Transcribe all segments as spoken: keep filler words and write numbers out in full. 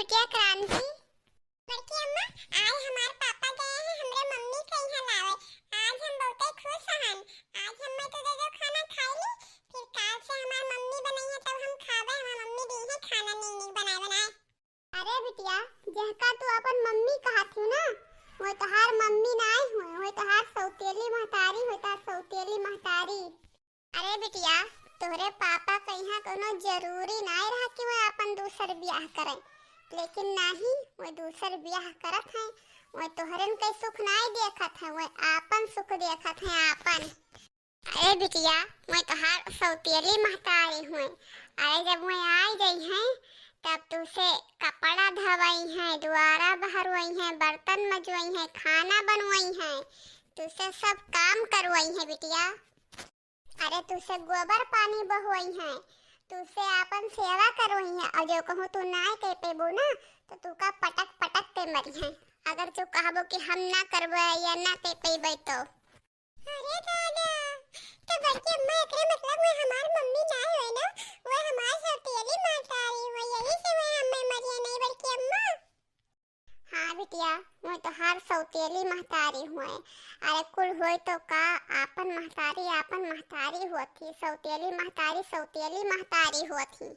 क्या क्रांति? बड़की अम्मा, आज हमार पापा गए हैं हमरे मम्मी के यहाँ लावे। आज हम बहुते खुश हन। आज हम्मे तो दे दो खाना खाई ली, फिर काल से हमार मम्मी बनाई है तब हम खावे। हमार मम्मी दी है खाना नीक नीक बनाए बनाए। अरे बिटिया, जेहका तू अपन मम्मी कहत ही ना, वो तोहार मम्मी नाई हुए, वो तोहार सौतेली महतारी हुए, तोहार सौतेली महतारी। अरे बिटिया, तोहरे पापा के यहाँ कोनो जरूरी नाई रहा कि वो अपन दूसर ब्याह करें, लेकिन नाही, वो दूसर ब्याह करत हैं, वो तोहरन के सुख नाई देखत हैं, वो आपन सुख देखत हैं, आपन। अरे बिटिया, मैं तोहार सौतेली महतारी हुए। अरे जब मैं आई गई हैं, तब तुसे कपड़ा धोवई हैं, दुआरा बहरवई हैं, बर्तन मजवई हैं, खाना बनवई हैं, तुसे सब काम करवई हैं बिटिया। अरे तुसे गोबर पानी बहवई हैं, तुसे आपन सेवा करवई हैं, और जो कहूँ तू नाय कह पेबू ना, तो तू का पटक पटक के मरी हैं। अगर तू कहबो कि हम ना करबे या ना कह पेबे तो। अरे दादा, तो बड़की अम्मा एकरे मतलब वो हमार मम्मी ना होए ना, वो हमार सौतेली महतारी हुए, यही से वो हमें मरिए नहीं बड़की अम्मा। हाँ बिटिया, वो तोहार सौतेली महतारी हुए। अरे कुल होए तो का, आपन महतारी आपन महतारी होत ही, सौतेली महतारी सौतेली महतारी होत ही।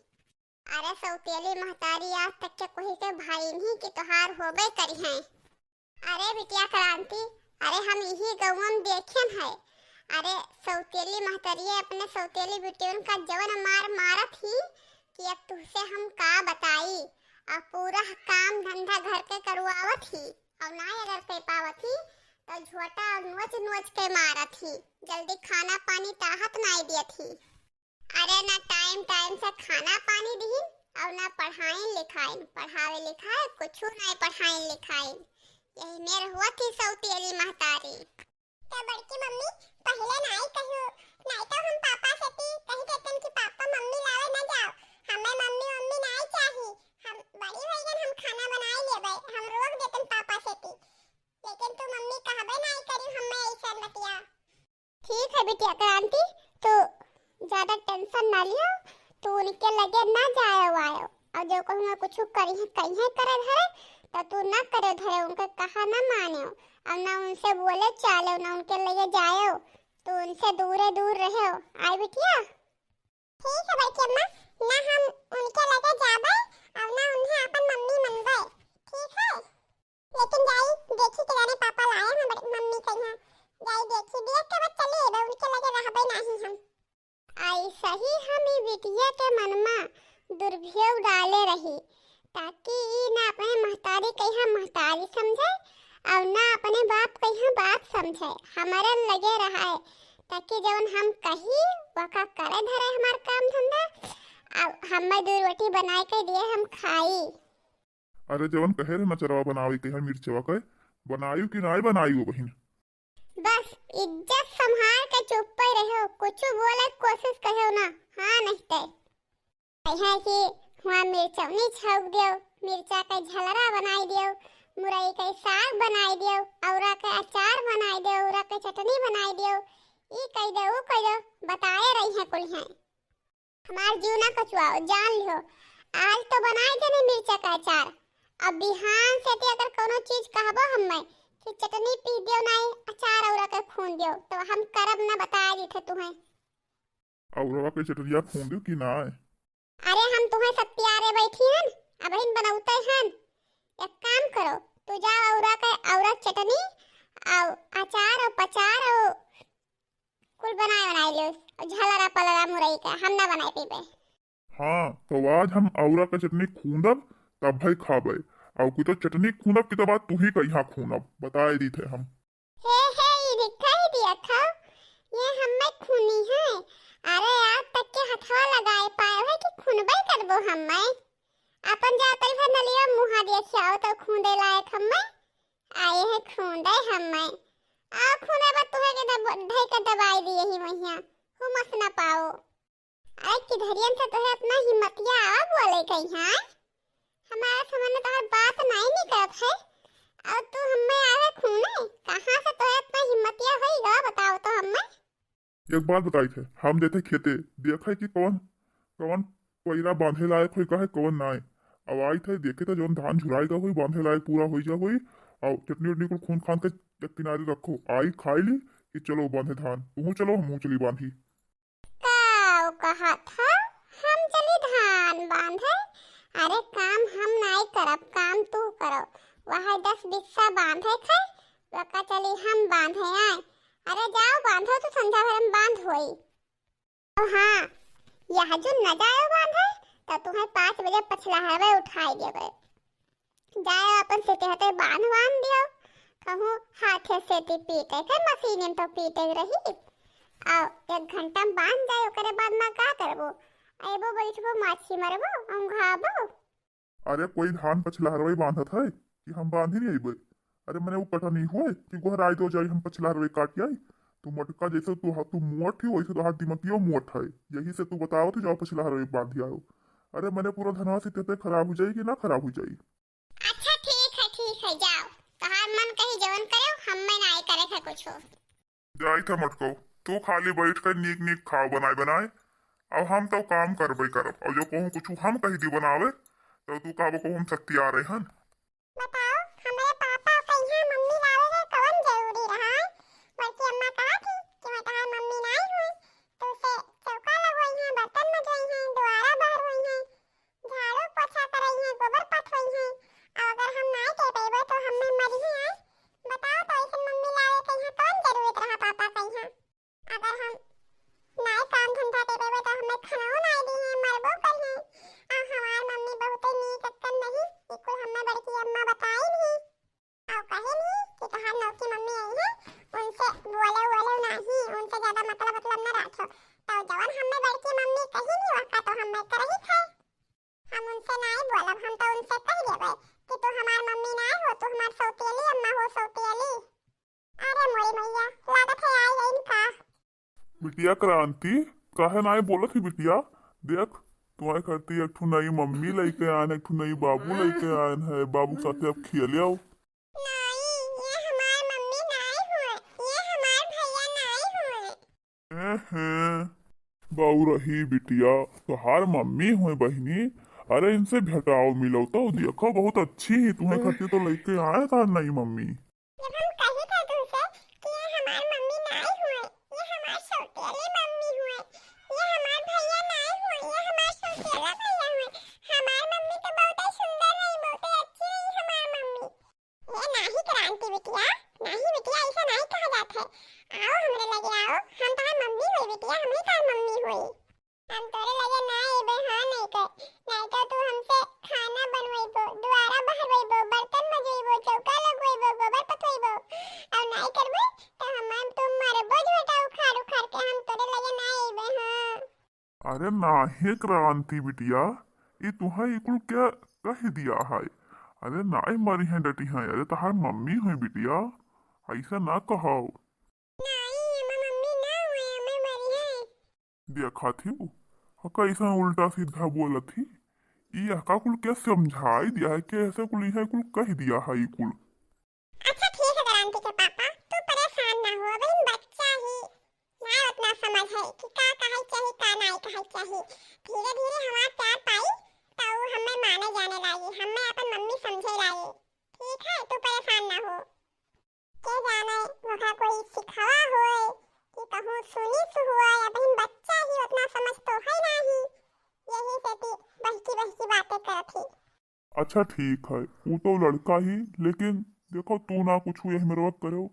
अरे सौतेली महतारी आज तक के कोई के भाई नहीं कि तोहार होबे करी हैं। अरे बिटिया क्रांति, अरे हम यही गौवा में देखेन है। अरे सौतेली महतरिये अपने सौतेली बिटियन का जवन मार मारत ही कि अब तुहसे हम का बताई। अब पूरा काम धंधा घर के करवावत ही, और ना अगर कर पावत ही तो झोटा और नोच नोच के मारत ही, जल्दी खाना पानी ताहत नाई दियत ही। अरे ना टाइम टाइम से खाना पानी दिहिन और ना पढ़ाइन लिखाइन, पढ़ावे लिखाए कुछु नाई पढ़ाइन लिखाइन। यही मेर हुआ थी सौतेली महतारी। तो बड़की मम्मी पहले नाई कहू, नाई तो हम पापा से ती कह देतन कि पापा मम्मी लावे ना जाओ, हमें मम्मी मम्मी नाई चाही, हम बड़ी होइगन हम खाना बनाए लेबे, हम रोक देतन पापा से ती, लेकिन तू मम्मी कहबे नाई करी हमें ऐसा बतिया। ठीक है बिटिया क्रांति, तू ज्यादा टेंशन ना लियो, तू उनके लगे ना जायो आयो, और जो कहूँगा कुछ करी कहीं करे धरे, तो तू ना करे धरे, उनके कहा ना मानो, और ना उनसे बोले चालो, ना उनके लगे जायो, तू उनसे दूरे दूर रहो। आई बिटिया? ठीक है बड़की अम्मा, ना हम उनके लगे जाबे और ना उन्हें अपन मम्मी मनबे। ठीक है, लेकिन जाई देखी के जाने पापा लाए हैं बड़-, मम्मी के यहाँ। जाई देखी, देख के बस चली अइबे, उनके लगे रहबे नहीं हम। आई सही हम ई बिटिया के मनमा दुर्भयोग डाले रही, ताकि ई ना अपने महतारी कहिया महतारी समझे और ना अपने बाप कहिया बाप समझे, हमारे लगे रहे, ताकि जवन हम कही वका करे धरे हमार काम धंधा, अब हमें दू रोटी बनाए के दिए हम खाई। अरे जवन कहे रहे नचरवा बनावे के है मिर्चवा के, बनायु कि नाय बनायु बहिन? बस इज्जत संभाल के चुप्पे रहो, कुछ बोले के कोशिश कहो ना, हाँ नहीं ते। कहे कि हुआ मिर्चौनी छौंक दियो, मिर्चा के झलरा बनाई दियो, मुरई के साग बनाई दियो, औरा के अचार बनाई दियो, औरा के चटनी बनाई दियो, ई कह दो, ऊ कह दो, बताए रही हैं कुल हैं। हमार जीव ना कचुआओ, जान लिहो, आज तो बनाए देने मिर्चा का अचार, अब बिहान से ते अगर कोनो चीज कहबो हम्मे कि चटनी पीस दियो नाई, अचार औरा के खून दियो, तो हम करब ना, बताए दी थे तुम्हें। औरवा के चटनिया खून दियो कि नाय? अरे हम तुम्हें सत्यारे बैठी हन, अबहिन बनौते हन। एक काम करो, तू जाओ औरा के, औरा चटनी, औ अचार, औ पचार, औ कुल बनाए बनाए लियो, औ झलरा पलरा मुरई का हम ना बनाए पीबे। हाँ, तो आज हम औरा के चटनी खूंदब, तब भाई खाबे। औ कि तो चटनी खूंदब कि तो बात तू ही कहिया खूनब, बताए दी थे हम। हे, हे, ई देखा ही दिया था, ये हम्मे खूनी है। अरे, आज तक के हथवा लगाए पाए है कि खूनबे करबो हम्मे। अपन जातई भर नलिया मुहा दिया खियाओ तो खूंदे लायक हम्मे। आए है खूंदे हम्मे। आ खूने बा तुहे के दब-, ढई के दबाई दिए ही वहिया। हुमस ना पाओ। अरे किधरियन से तोहे अपना हिम्मतिया आवा बोले कहीं, हाँ? हमारे समझ में तोहर बात नाई निकलत है। और तू हम्मे आवे खूने, कहाँ से तोहे अपना हिम्मतिया होई गा, बताओ तो हम्मे। एक बात बताई थे, हम देते खेते, देखे कि कौन, कौन पैरा बांधे लायक होई, काहे कौन नाय। अब आई थे, देखे तो जौन धान झुराए का होई, बांधे लायक पूरा होई जा होई। अउ चटनी उटनी कुल खून खान के एक किनारे रखो, आई खाई ली कि चलो बांधे धान, तुहू चलो, हमहू चली बांधी। का ओ कहत ह, हम चली धान बांधे? अरे काम हम नाई करब, काम तू करो। वह दस बिस्सा बांधे थे, वका चली हम बांधे आए। अरे जाओ बांधो, तो संझा भर में बांध होई। अउ हाँ, यह जो न जाओ बांधे, तो तुम्हें पाँच बजे पछलहरवे उठाई देवे। जाए अपन सेते हते बांध बांध दियो। कहूँ हाथे सेती पीटे के मशीन में तो पीटे रही। आओ एक घंटा में बांध जाए, ओकरे बाद में का करबो? अइबो बैठबो, माछी मरबो, हम खाबो। अरे कोई धान पछलहरवे बांधत है कि हम बांधी नहीं अइबे? अरे मने वो कटनी होए कि गोहराई दो जाई हम पछलहरवे काट आई। तू मटका जैसे तू हा-, तू मोट ही वैसे तोहार दिमगियो मोट है। यही से तू बतावत है जाओ पछलहरवे बांधी आओ। अरे मने पूरा धनवा से तेते खराब हो जाई कि ना खराब हो जाई? अच्छा ठीक है, ठीक है, जाओ। तोहार मन कहीं जवन करे, हम में नाई करे है कुछ। जाई था मटको, तू खाली बैठ कर नीक नीक खाओ बनाए बनाए। अब हम तो काम करबे करब, और जो कहूँ कुछ हम कह दी बनावे, तो तू कहबो कहूँ हम सत्या रहे हन। बताओ, हमरे पापा कहिया मम्मी लावे के कौन जरूरी रहा है? बल्कि अम्मा कहा थी कि मैं तहार मम्मी नाई हुई, तो उसे चौका लगवाई है, बर्तन मजवाई है, दुआरा बहरवाई है, झाड़ू पोछा करई है, गोबर पथवई है, और अगर हम नाई कर पइबो तो हमें मरी है। बताओ तो ऐसन मम्मी लावे कहिया कौन जरूरत रहा पापा कहिया? अगर हम नाई काम धंधा कर पइबो तो हमें खानाओ नाई दी है, मरबो करी है। और हमार मम्मी बहुते नीक अक्कन नहीं, ई कुल हमें बड़की अम्मा बताई नहीं। अउ कहे नहीं कि तहार नौकी मम्मी आई है, उनसे बोले बोले नहीं, उनसे ज्यादा मतलब मतलब न रखो। तो जवन हमें बड़की मम्मी कही नहीं वका तो हमें करही थे। हम उनसे नाई बोलब, हम तो उनसे कह देबे कि तू हमार मम्मी नाई हो, तू हमार सौतेली अम्मा हो, सौतेली। अरे मोरी मैया, लागत है आई गई का। बिटिया क्रांति, काहे नाई बोलत ही बिटिया? देख, तुम्हारे खातिर एक ठो नई मम्मी लेके आयन, एक ठो नई बाबू लेके आयन है, बाबू के साथे अब खियले आओ। नाई, ये हमार मम्मी नाई हुए, ये हमार भैया नाई हुए। हैं, हैं। बाऊ रही बिटिया, तोहार मम्मी हुए बहिनी। अरे इनसे भेटाओ, मिलो तो, देखो बहुत अच्छी ही, तुम्हें खातिर तो लेके आए तोहार नई मम्मी। जब हम कही था तुमसे कि ये हमार मम्मी नाई हुए, ये हमार सौतेली मम्मी हुए, ये हमार भैया नाई हुए, ये हमार सौतेला भैया हुए, हमार मम्मी तो बहुत ही सुंदर रही, बहुत ही अच्छी रही हमार मम्मी। ये नाही क्रांति बिटिया, नाही बिटिया, ऐसा नाही कहा जात है। आओ हमरे लगे आओ, हम तोहार मम्मी होई बिटिया, हम ही तोहार मम्मी होई। हम तोरे लगे ना अइबे, हाँ नहीं कर, नहीं तो तू हमसे खाना बनवइबो, दुआरा बहरवइबो, बर्तन मजइबो, चौका लगवइबो, गोबर पथवइबो, और नहीं करबे तो हम, हम तू मरबो झोटा उखाड़ उखाड़ के, हम तोरे लगे ना अइबे, हाँ। अरे नाहीं क्रांति बिटिया, ई तुहैं ई कुल क्या कह दिया है? अरे नाहीं मरिहैं डटिहैं, अरे तहार मम्मी हुई बिटिया, ऐसा ना कहो। नाहीं, एमा मम्मी ना हुए, एमे मरिहैं। देखा थी वो, ह कैसन उल्टा सीधा बोलत ही। ई यहका कुल क्या समझाई दिया है, कैसे कुल इहे कुल कह दिया है ई कुल। अच्छा ठीक है क्रांति के पापा, तू परेशान ना हो, अबहिन बच्चा ही, ना उतना समझ है कि का कहै चाही, का नाई कहै चाही। धीरे धीरे हमार प्यार पाई, तो ऊ हमें माने जाने लागी, हमें अपन मम्मी समझे लागी। ठीक है, तू परेशान ना हो। के जाने वहाँ कोई सिखावा होए कि कहूँ सुनिस होए, अबहिन बच्चा ही, उतना समझ तो है नाही, यही से ती बहकी बहकी बातें करत ही। अच्छा ठीक है, ऊ तो लड़का ही, लेकिन देखो तू ना कुछ यही मेरे वक्त करो।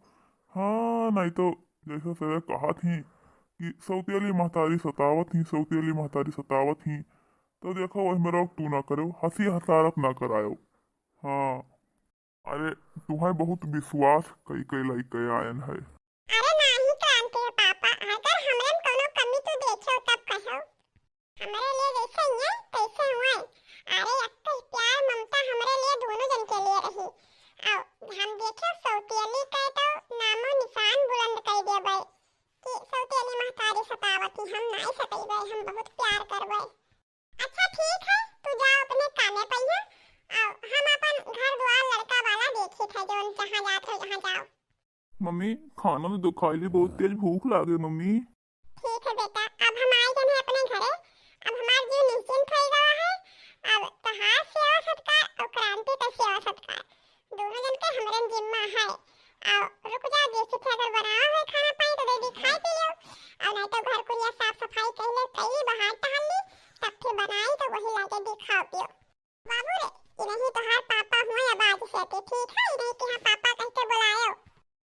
हाँ, नहीं तो जैसे सरे कहा थी कि सौतेली महतारी सतावत ही, सौतेली महतारी सतावत ही, तो देखो वही मेरे वक्त तू ना करो, हंसी हसारत ना करायो। हाँ, अरे तुहैं बहुत विश्वास कई कई लइके आयन है। अरे नाही क्रांति के पापा, अगर हमरे में कोनो कमी तू देखे तब कहो। हमरे लिए जैसे ही है, तैसे हुए। अरे, एक तो प्यार ममता हमरे लिए दोनों जन के लिए रही। आओ, हम देखे सौतेली के तो नामो निशान बुलंद कर देबे कि सौतेली महतारी सतावत ही, हम नाई सतैबे, हम बहुत प्यार करबे। अच्छा, ठीक है, तू जा अपने कामे पइया, आओ, हम अपन घर द्वार लड़का वाला देखी थे, जोन जहाँ जात हो, जहाँ जाओ। मम्मी, खाना तो खाई ली, बहुत तेज भूख लागे मम्मी। ठीक है बेटा, अब हम आए जन है अपने घरे, अब हमार जीव निश्चिंत हो गवा है। अब तहार सेवा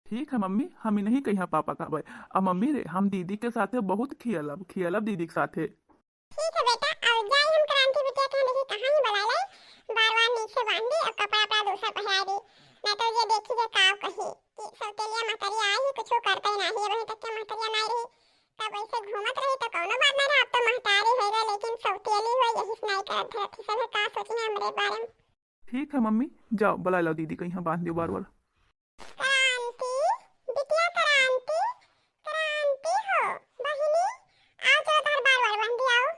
ठीक है मम्मी, हम इनहीं कहिया पापा कहबे। अब मम्मी रे, हम दीदी के साथे बहुत खियलब, खियलब दीदी के साथे। ठीक है बेटा, अब जाई हम क्रांति बिटिया के यहाँ, देखी कहाँ ही बुलाए लाई, बार बार नीक से बांध दी और कपड़ा उपड़ा दूसर पहिराए दी, नहीं तो ये देखी जे का कही कि सौतेलिया महतरिया आई ही कुछ करते नहीं, अबहीं तक के महतरिया नहीं रही, तब ऐसे घूमत रही तो कौनो बात नहीं रहा, अब तो महतारी हो गए लेकिन सौतेली हो यही से नहीं करत धरत ही, सभे का सोची हमरे बारे में। ठीक है मम्मी, जाओ बुलाए लाओ दीदी के यहाँ, बांध दियो बार बार। क्रांति, बिटिया क्रांति, क्रांति हो, बहिनी, आओ चलो तोहर बार बार बहन भी आओ।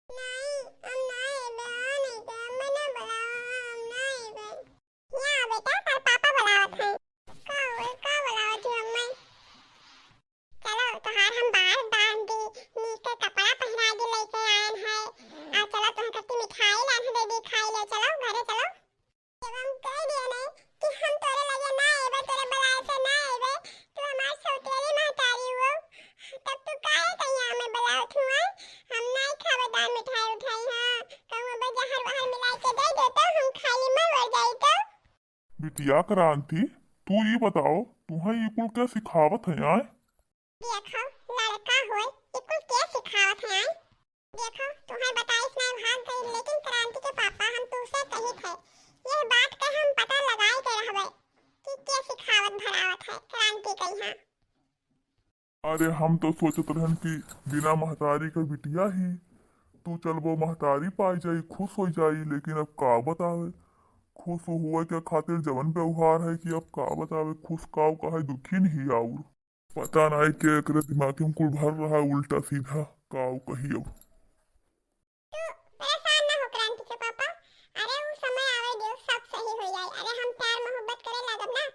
नहीं, हम ना एबे, आ नहीं के, हमें ना बुलाओ, हम ना एबे। यहाँ बेटा, तार पापा बुलावत हैं। का हुए, का बुलावत हो अम्मा? चलो, तोहार हम बार बांध दी, नीक के कपड़ा पहिरा दी, लेके आयन है। आ चलो, तोहर कत्ती मिठाई लान दे दी, खाई ले, चलो, घरे चलो। जब हम कह दिए नहीं कि हम तोरे लगे ना आएबे, तोरे बुलाए से ना आएबे, तू हमार सौतेली महतारी हो, तब तू काहे कहिया हमें बुलावत हुआ? हम नहीं खावे दाल मिठाई उठाई, हाँ, कहूँ अब जहर वहर मिला के दे दे तो हम खाली मर वर जाई तो। बिटिया क्रांति, तू ये बताओ, तुहें ये कुल क्या सिखावत है आए? देखो, लड़का होए, ये कुल क्या सिखावत है आए? देखो, तुम्हें बताइस ना भाग गई, लेकिन क्रांति के पापा हम तुमसे कही थे, यह बात के हम पता लगाए के रहबे कि के सिखावत भरावत है क्रांति के यहाँ। अरे, हम तो सोचत रहन कि बिना महतारी के बिटिया ही, तू चलबो महतारी पाई जाई, खुश हो जाई, लेकिन अब का बतावे, खुश हुए के खातिर जवन व्यवहार है कि अब का बतावे, खुश काव कहे दुखी नहीं आउर। पता नहीं के एकरे दिमाग में कुल भर रहा उल्टा सीधा, काव कही अब। तू परेशान ना हो क्रांति के पापा, अरे उ समय आवे दियो, सब सही हो जाए। अरे हम प्यार मोहब्बत करे लागब ना,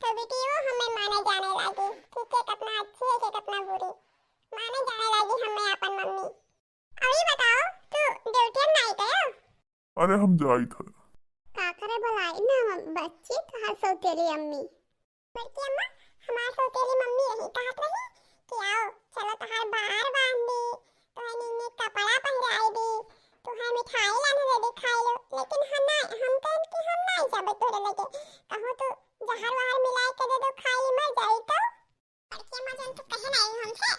तो बिटियो हमें माने जाने लागी कि के कितना अच्छी है, के कितना बुरी, माने जाने लागी हमें अपन मम्मी। अभी बताओ, तू ड्यूटी में नहीं गयो? अरे हम जाइत है। का करे बुलाई ना बच्ची, तोहार सौतेली अम्मी। बड़की अम्मा, हमार सौतेली मम्मी रही, कहत रही कि आओ, चलो तोहार बार बांध दी, तोहे नीक नीक कपड़ा पहिराई दी, तोहे मिठाई लाने दे दी खाई लो, लेकिन हम ना, हम कहन कि हम ना जाबे तोरे लगे, कहूँ तू जहर वहर मिलाई के दे दो, खाई मर जाई तो। बड़की अम्मा जन तू कहे नहीं हमसे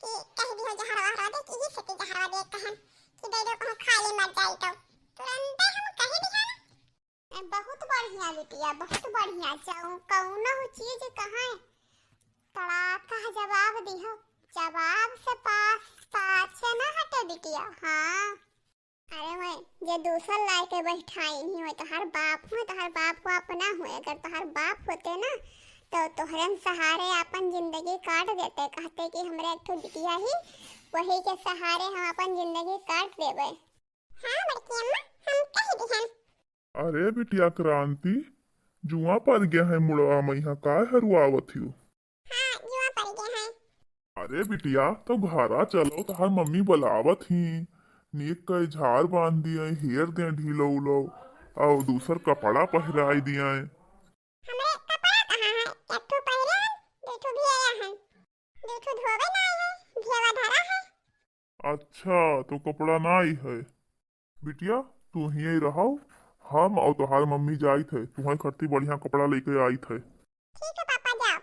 कि कह दियो जहरवा हरवा दे, कि ही से कि जहरवा दे कहन कि दे दो कहूँ खाली मर जाई तो तुरंते हम कह दिया ना। ए, बहुत बढ़िया बिटिया, बहुत बढ़िया। जाऊ कौनो चीज कहाँ तड़ाका जवाब दिहो, जवाब से पास पाछे ना हटे बिटिया। हाँ। अरे वै, जे दूसर लाए के बैठाइन ही, वै तोहार बाप हुए, तोहार बाप वाप ना हुए। अगर तोहार बाप होते ना, तो तोहरन सहारे आपन जिंदगी काट देते, कहते कि हमरे एक ठो बिटिया ही, वही के सहारे हम आपन जिंदगी काट देबे। हाँ बड़की अम्मा, हम कह दिहन। अरे बिटिया क्रांति, जुआ पर गया है मुड़वा मैया, काय हरुआवत हियो? हाँ, जुआ पड़ गया है। अरे बिटिया, तो घरा चलो, तोहार मम्मी बुलावत ही। नीक के झार बांध दिए, हेर दे ढीलो उलो, और दूसर कपड़ा पहिराई दिए। हमरे कपड़ा कहाँ है? एक ठो पहिरे हैं, दो ठो भियाया है, दो ठो धोवे ना आए हैं, भियावा धरा है। अच्छा, तो कपड़ा ना आई है। बिटिया, तू हियई रहो, हम और तोहार मम्मी जाइत है, तुम्हारे खरती बढ़िया कपड़ा लेके आइत है। ठीक है पापा, जाओ।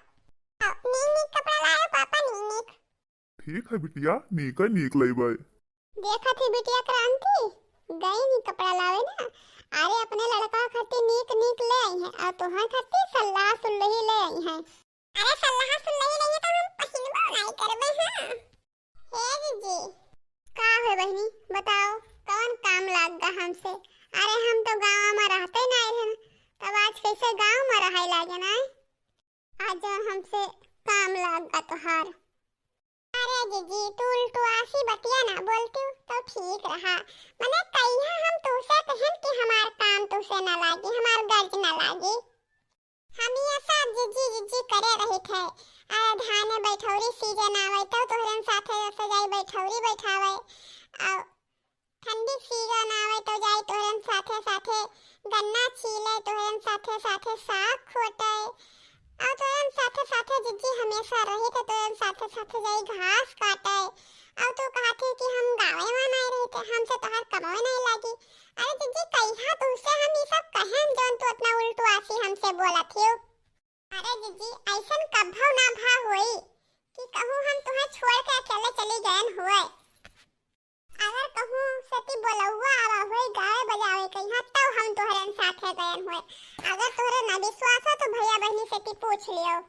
आओ, नीक नीक कपड़ा लाओ पापा, नीक नीक। ठीक है बिटिया, नीक है, नीक लेबै। देखत ही बिटिया क्रांति, गई नी कपड़ा लावे ना, अरे अपने लड़का खरती नीक नीक ले आई है, और तोहार खरती सल्लाह सुल्लही ले आई है। अरे सल्लाह सुल्लही लेंगे तो हम पहिनबो नहीं करबे, हाँ। हे जीजी। का है बहिनी, बताओ, कौन काम लाग गा हमसे? अरे हम तो गाँव में रहते नहीं रहे, तब आज कैसे गाँव में रहे लागे ना? आज जौन हमसे काम लाग गा तोहार। अरे जीजी, तू उल्टू आसी बतिया ना बोलती तो ठीक रहा। मने कहिया हम तुसे कहन कि हमार काम तुसे ना लागी, हमार गर्ज ना लागी। हम ये सब जिज्जी जिज्जी करे रहित है। आ, धान में बैठौरी सीजन आवे तो तोहरन साथे सजाई बैठौरी बैठावे। आ, ठंडी सीजन आवे तो जाई तोहरन साथे साथे गन्ना छीले, तोहरन साथे साथे साग खोटे। आ, तोहरन साथे साथे जिज्जी हमेशा रहित है, तोहरन साथे साथे जाई घास काटे। आ, तू कहत ही कि हम गावे में नहीं रहित है, हमसे तोहार कमवे नहीं लागी। अरे जिज्जी, कहिया तुमसे हम ई सब कहेन जौन तू अपना उल्टू आसी हमसे बोलत हियो? अरे जीजी, अइसन कभउ ना भा होई कि कहूँ हम तुहें छोड़ के अकेले चली गयन होए। अगर कहूँ सेती बोलउआ आवा होई, गावे बजावे कहिया, तउ हम तोहरे साथे गयन होए। अगर तोहरे ना विश्वास हो तो भइया बहिनी सेती पूछ लियो।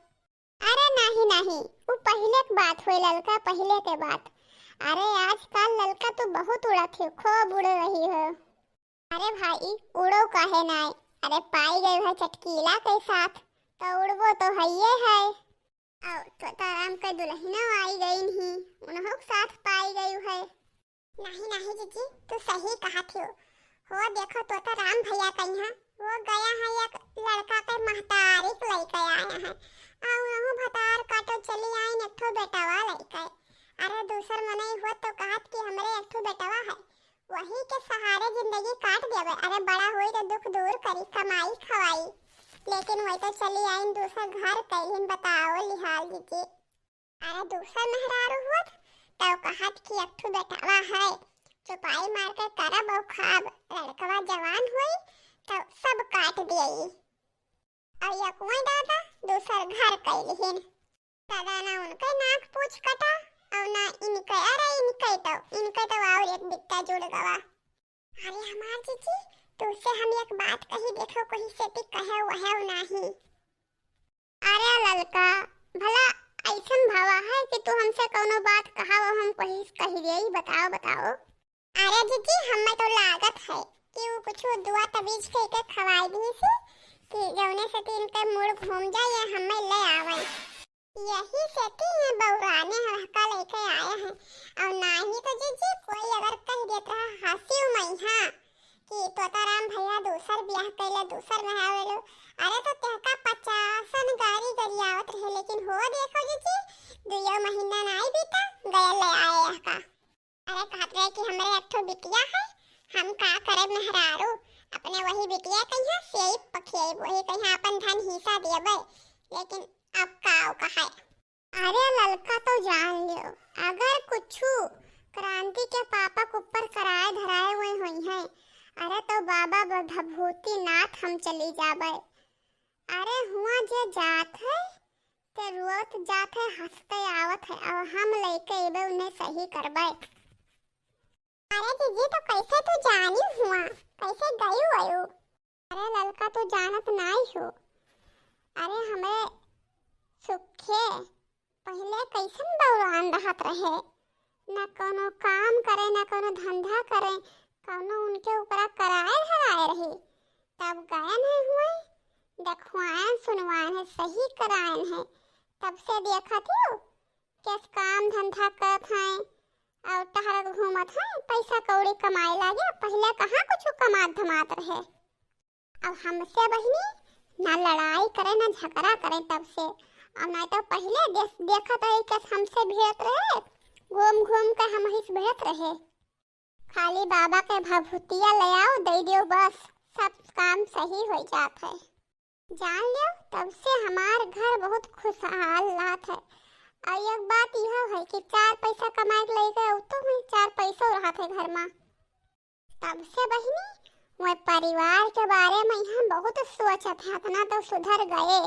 अरे नाही नाही, उ पहिले के बात होई ललका, पहिले के बात। अरे आजकल ललका तू बहुत उड़त हो, खूब उड़ रही हो। अरे भाई, उड़ो काहे नाय? अरे पाई गई है चटकीला के साथ, तो उड़बो तो हइये है। और तोताराम के दुल्हनो आई गई नहीं, उन्हों के साथ पाई गई है। नहीं नहीं जीजी, तू सही कहत हो। हो देखो तोताराम भइया कहिया, वो गया है एक लड़का के महतारी के लइके आया है। और उन्हों भतार काटो चली आई एक ठो बेटवा लइके। अरे दूसर मनई होत तो कहत कि हमरे एक ठो बेटवा है, वही के सहारे जिंदगी काट देवे। अरे बड़ा होई तो दुख दूर करी, कमाई खवाई। लेकिन वही तो चली आइन दूसर घर कैलिन, बताओ लिहाल जीजी। अरे दूसर मेहरारू होत तो कहत कि एक ठो बेटवा है, चुपाई मार के करब और खाब। लड़कवा जवान होई तो सब काट देई। और यकुए दादा दूसर घर कैलिहिन। दादा ना उनके नाक पूछ कटा और ना इनके, अरे इनके तो, इनके तो और एक बित्ता जुड़ गवा। अरे हमार जीजी, तुझसे हम एक बात कही, देखो कोई सेती कहे वहे नाही। अरे ललका, भला अइसन भवा है कि तू हमसे कौनो बात कहा वो हम कोई कही देई, बताओ बताओ। अरे जीजी, हमें तो लागत है कि वो कुछ दुआ तबीज कह के खवाई दी सी कि जौने से कि इनके मूड घूम जाए या हमें ले आवे। यही से कि ये बौराने हड़का लेके आए हैं। और नाही तो जीजी, कोई अगर कह देत रहा हंसी उमैहा कि तोताराम भैया दूसर ब्याह कैले, दूसर में आवेलो, अरे तो तेहका पचासन गारी गरियावत रहे, लेकिन हो देखो जीजी, दुइयो महीना नाई बीता, गयल ले आए यहका। अरे कहत रहे कि हमरे एक ठो बिटिया है, हम का करे मेहरारू, अपने वही बिटिया कहिया सेब पखेब, वही कहिया अपन धन हिस्सा देबे, लेकिन अब का कहे। अरे ललका तो जान लियो, अगर कुछु क्रांति के पापा के ऊपर कराए धराए हुए होई हैं, अरे तो बाबा ब-, भभूतिनाथ हम चली जाबे। अरे हुआ जे जात है, ते रोत जात है, हंसते आवत है, और हम लेके एबे उन्हें सही करबे। अरे जीजी, तो कैसे तू जानी हुआ, कैसे गई वयू? अरे ललका, तू जानत नाई हो, अरे हमें सुखे पहिले कैसन बौरान रहत रहे, ना कौनो काम करे, ना कौनो धंधा करे, कौनो उनके ऊपरा कराए धराए रही। तब गए नहीं हुए, देखवाएन सुनवाएन है, सही कराएन है। तब से देखत हो, कैस काम धंधा करत हैं और टहरत घूमत हैं, पैसा कौड़ी कमाए लागे। पहिले कहाँ कुछ कमात धमात रहे। अब हमसे बहिनी ना लड़ाई करे, ना झगड़ा करे तब से। और ना तो पहिले देख-, देखत रही कि हमसे भिड़त रहे, घूम घूम के हमही से भिड़त रहे। खाली बाबा के भभूतिया ले आओ, दे दियो, बस सब काम सही हो जात है। जान लियो, तब से हमार घर बहुत खुशहाल रहत है। और एक बात यह है कि चार पैसा कमाए के लइके, उ तो हुई चार पैसो रहत है घर में। तब से बहिनी, मैं परिवार के बारे में यहाँ बहुत सोचत है, इतना तो सुधर गए।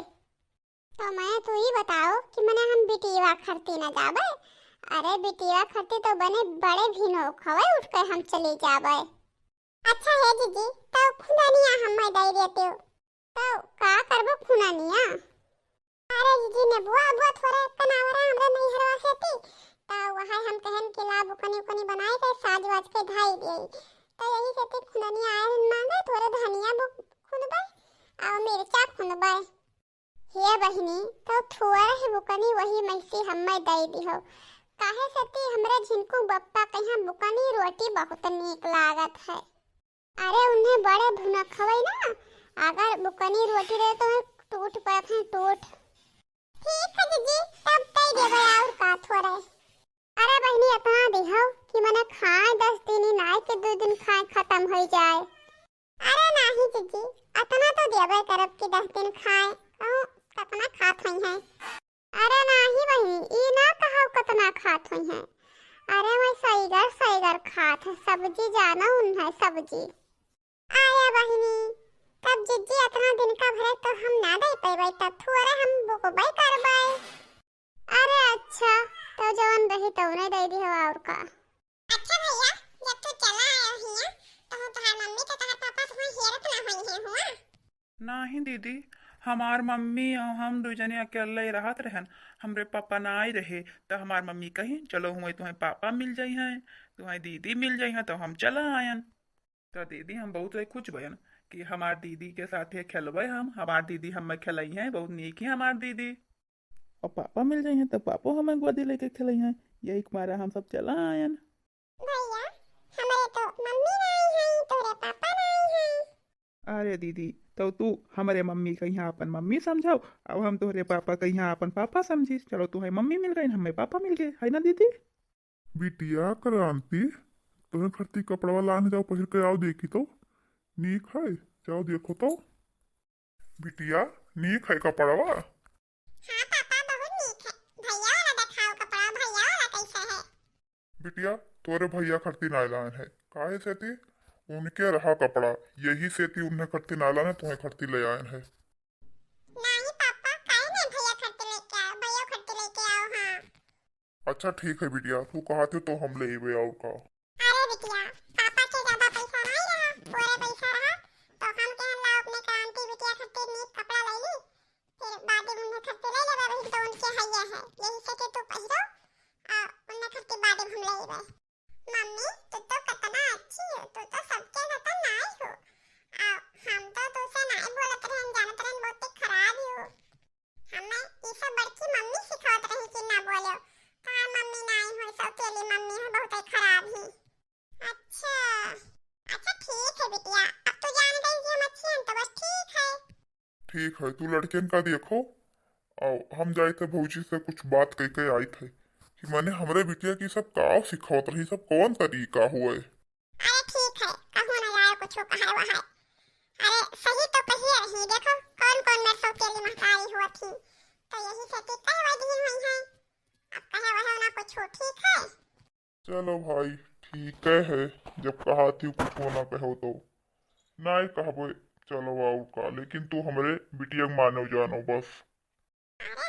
तो मैं तू ही बताओ कि मने हम बिटिया खरती न जाबे? अरे बिटिया खरती तो बने बड़े भिनो खवे उठ के हम चली जाबे। अच्छा हे जीजी, तो खुननिया हमें दे देते हो। तो का करबो खुननिया? अरे जीजी, नेबुआ अबुआ थोड़े कनावरा हमरे नैहरवा से थी, तो वहाँ हम कहन कि ला बुकनी उकनी बनाए के साज वाज के धाई दिए। तो यही से थी खुननिया आए हैं मांगे, थोड़े धनिया बु-, खुनबे और मिर्चा खुनबे। हे बहिनी, तो थोड़ा ही बुकनी वही मैसी हमें दे दिहो। काहे से ती हमरे झिनकू बप्पा के यहाँ बुकनी रोटी बहुत नीक लागत है। अरे उन्हें बड़े भुनक हवई ना, अगर बुकनी रोटी रहे तो टूट पड़त हैं टूट। ठीक है जीजी, तब दे देबे और का थोड़ा। अरे बहिनी, इतना दिहो कि मने खाए दस दिन ही नाय के दो दिन खाए खत्म हो जाए। अरे नाही जीजी, अतना तो देबे करब कि दस दिन खाए, कहूँ कतना खात होई हैं। अरे नाही बहिनी, ई ना कहब कतना खात होई हैं। अरे मैं सईगर सईगर खात है, सब्जी जानो उन है सब्जी। आया बहिनी, तब जिज्जी अतना दिन का भरे तो हम ना दे पैबै, तब थोड़े हम बोकबै करबै। अरे अच्छा, तो जवन रही तवने दे दी हो और का। अच्छा भैया, जब तू चला आयो हिया, तो तोहार मम्मी तो तोहार पापा तुम्हें हेरत ना होई है हुआ? नाही दीदी, हमार मम्मी और हम दू जने अकेले रहत रहन, हमरे पापा ना आए रहे, तो हमार मम्मी कही, "चलो हुए तुम्हें पापा मिल जाई हैं, तुम्हें दीदी मिल जाई हैं," तो हम चला आयन। तो दीदी हम बहुत खुश भयन कि हमार दीदी के साथे खेलबे हम, हमार दीदी हमें खेलई हैं, बहुत नीक है हमार दीदी। और पापा मिल जाई हैं तो पापो हमें गोदी लेके खेलई हैं, यही के मारा हम सब चला आयन। भैया, हमरे तो मम्मी नाई है, तोरे पापा नाई है। अरे दीदी, तो तू हमरे मम्मी कहिया अपन मम्मी समझाओ, अब हम तोहरे पापा कहिया अपन पापा समझी। चलो, तू है मम्मी मिल गई, हमें पापा मिल गए, है ना दीदी? बिटिया क्रांति, तोहरे खरती कपड़वा लान जाओ, पहिर के आओ, देखी तो नीक है, जाओ देखो तो। बिटिया, नीक है कपड़वा? हाँ पापा, बहुत नीक है। भैया वाला दिखाओ कपड़ा, भैया वाला कैसे है? बिटिया, तोरे भैया खरती ना लायन है, काहे सेती? उनके रहा कपड़ा, यही सेती उन्हें खरती ना लायन है, तुम्हें खरती ले आयन है। नहीं पापा, काहे नहीं भैया खरती लेके आओ, भैया खरती लेके आओ, हाँ। अच्छा ठीक है बिटिया, तू कहत हो तो हम ले अइबे और का। अरे बिटिया, पापा के ज्यादा पैसा नहीं रहा, थोड़े पैसा रहा, तो हम कहन ला अपने क्रांति बिटिया खरती नीक कपड़ा ले ली, फिर बादी में उन्हें खरती ले लेबे, वही तो उनके हइया है, यही से कि तू पहिरो, आ उन्हें खरती बादी में हम ले अइबे। मम्मी, तू तो कितना अच्छी हो, तू तो सबके जैसा नाई हो। आ हम तो तुझसे नाई बोलत रहन, जानत रहन बहुत खराब ही हो। हमें ई सब बड़की मम्मी सिखावत रही कि ना बोलो। तोहार मम्मी नाई हो, सौतेली मम्मी हो, बहुत खराब ही। अच्छा, अच्छा ठीक है बिटिया, अब तू जान गई कि हम अच्छी हैं तो बस ठीक है। ठीक है, तू लड़कियन का देखो, और हम जाइत है भौजी से कुछ बात कह के आइत है कि मने हमरे बिटिया की सब का सिखावत रही, सब कौन तरीका हुए। अरे ठीक है, कहूँ ना जाए कुछ कहे वहाए। अरे सही तो कहिए रही, देखो कौन कौन मेरे सौतेली महतारी हुआ थी, तो यही से कि कहे वही हुई है, अब कहे वहे ना कुछ, ठीक है। चलो भाई, ठीक है, जब कहा थी कुछ ना कहो तो नाई कहबे। चलो और का, लेकिन तू हमरे बिटिया के मानो जानो बस। अरे